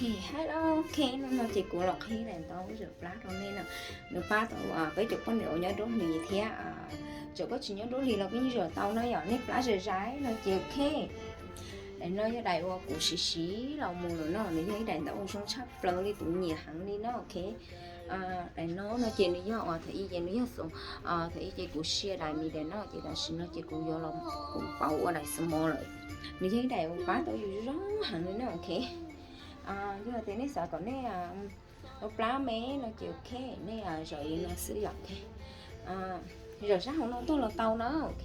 Hello, ok, hnub no ces kuv los qhib daim ntaub zawm plab rau nej no. Nws pab tau peb cov poj niam uas nyob nruab hlis thiab, txawm koj tsis nyob nruab hlis los koj yeej zawm tau no yom, nej plab zais zais no ces ok. Daim no yog daim uas kuv siv siv los mus lawm no, nws yog ib daim ntaub uas zoo tshaj plaws li, kuv nyiam heev li no, ok. Daim no no ces nws yog uas thaum ub ces nws yog, thaum ub ces kuv siv daim medium no ces tam sim no ces kuv yuav los, kuv pauv ua daim small lawm. Nws yog ib daim uas pab tau yus zoo heev li no, ok. Yog tias nej xav kom nej lub plab me no ces ok, nej zawm li no xwb yom, ok. Zawm sab hauv no tuaj los tau na, ok.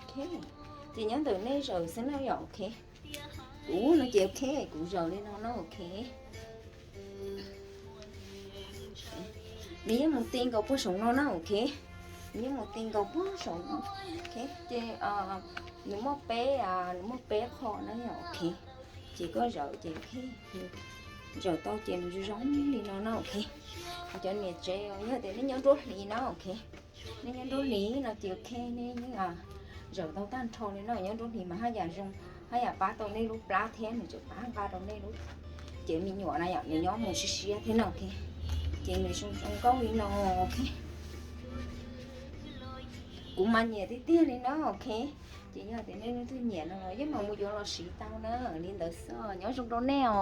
Ok, ces nyob ntawm nej zawm xwb na yom, ok. Kuv no ces ok, kuv zawm li no na, ok. Nws yeej mus ti nkaus puag saum no na, ok. Nws yeej mus ti nkaus puag saum no, ok. Ces nws muaj peb, nws muaj peb qho na yom, ok. Ces koj zawm ces ok, zawm tau ces nws zoo zoo li no na, ok. Cov niam tsev yog tias nej nyob nruab hlis na, ok. Nej nyob nruab hlis no ces ok, nej yeej zawm tau tag nrho li no, nyob nruab hlis mas haj yam zoo, haj yam pab tau nej lub plab thiab nws tseem pab nqa rau nej lub cev me nyuam na yom, nws nyob mus siab siab thiab no, ok. Ces nws zoo zoo nkauj li no, ok. Kuv mas nyiam tiag tiag li no, ok. Ces yog tias nej leej twg nyiam no los yeej mam mus yuav los siv tau na, li ntawd xwb, nyob zoo rau nej os.